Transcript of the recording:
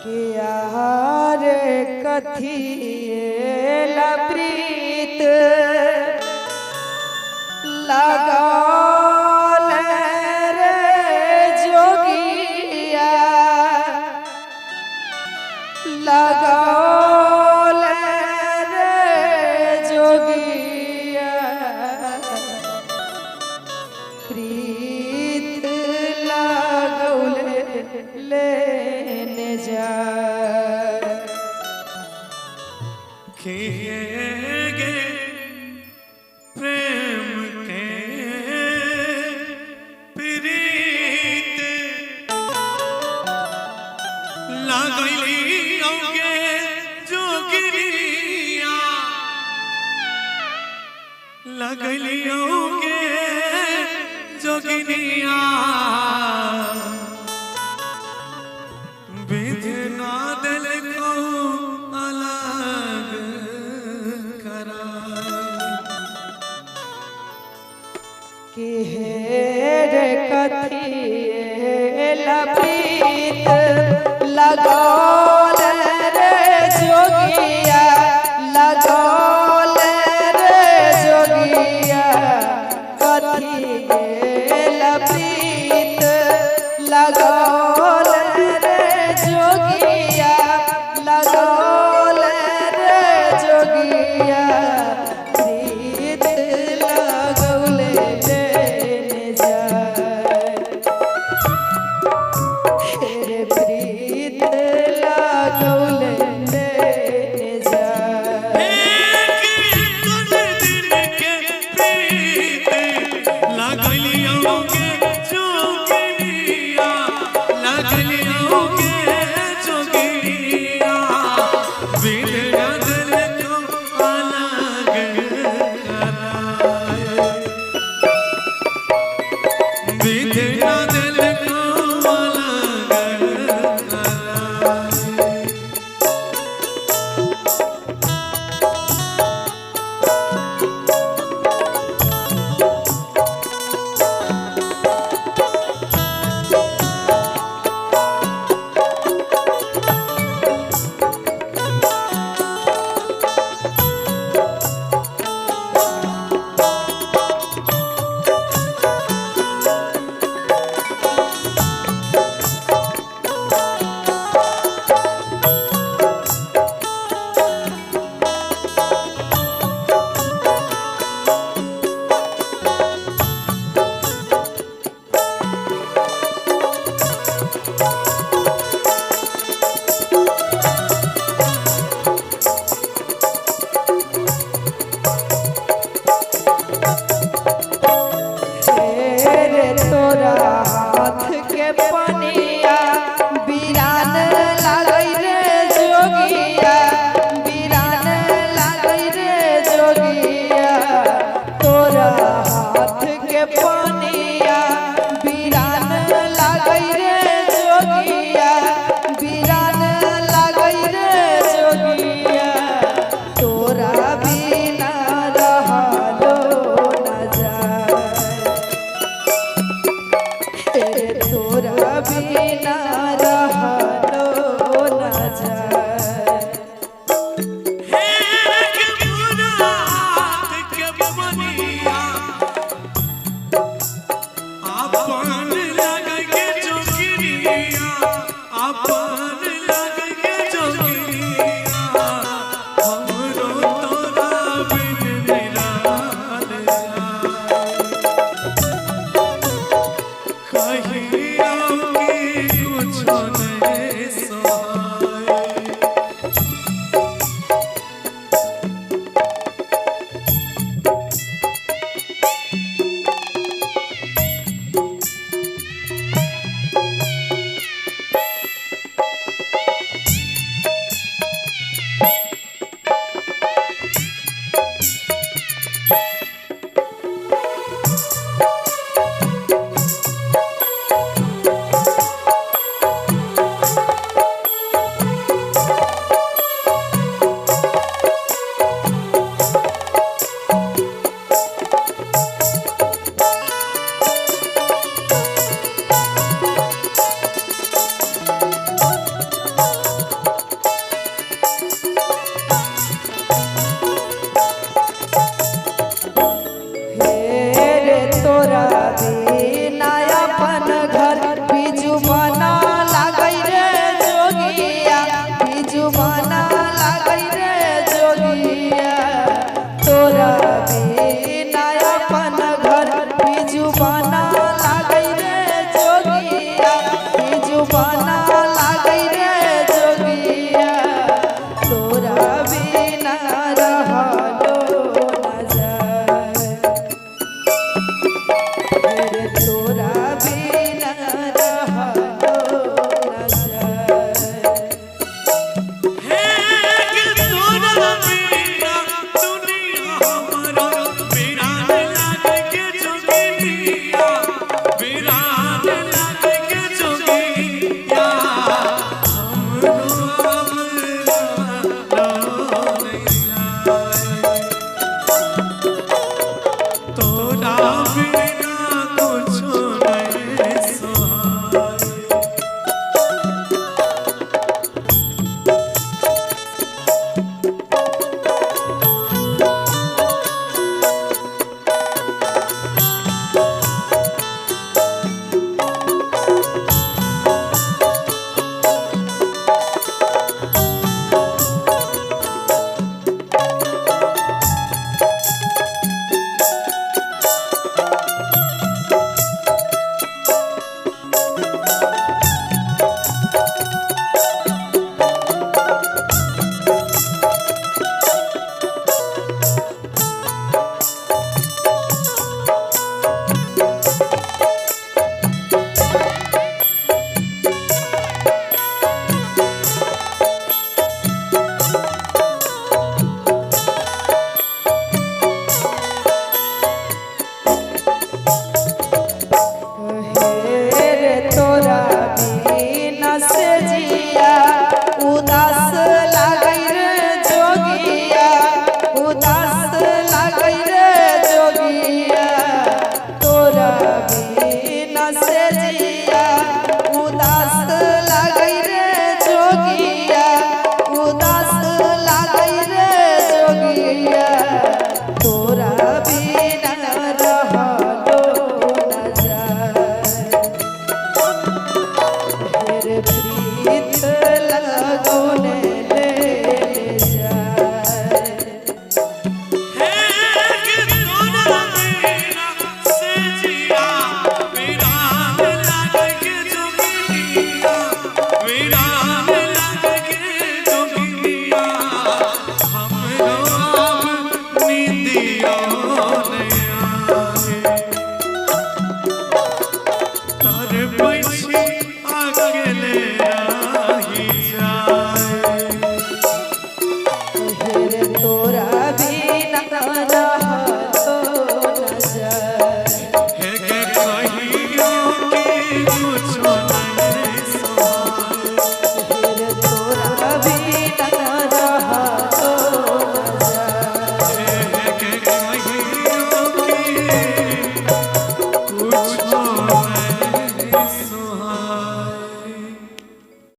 किया रे कथिएला प्रीत लगाल रे जोगिया, लगाल रे जोगिया, प्रीत लगौले लेने जा। गे प्रेम के प्रीत लगलियोगे जोगिरिया, लगलियोगे जोगिनिया, विधना दिल को अलग करा। कि हे कथिएला प्रीत लगौल रे जोगिया, लगौल रे जोगिया, कथिएला प्रीत लगौल रे जोगिया, लगौल रे जोगिया, प्रीत लगौले लेने जाय। रे प्रीत लगौले लेने जाय। दिन के प्रीत लगलियोगे जोगिनिया, लगलियोगे जोगिनिया, विधना दिल को अलग कराए, विधना दिल को अलग कराए। रे तोरा हाथ के पनिया बिरान लागै रे जोगिया, बिरान लागै रे जोगिया, तोरा हाथ के पनिया बिरान लागै रे जोगिया, बिरान लागै रे जोगिया, तोरा बिना रहलो न जाय। रे तोरा बिना रहलो न जाय। एक मुराद के बनिया अपन लग के जोगिनिया, अपन लग के जोगिनिया, हमरो तोरा बिन निराल जाए। कहियो कि कुछो नहीं सोहाए। लगौने।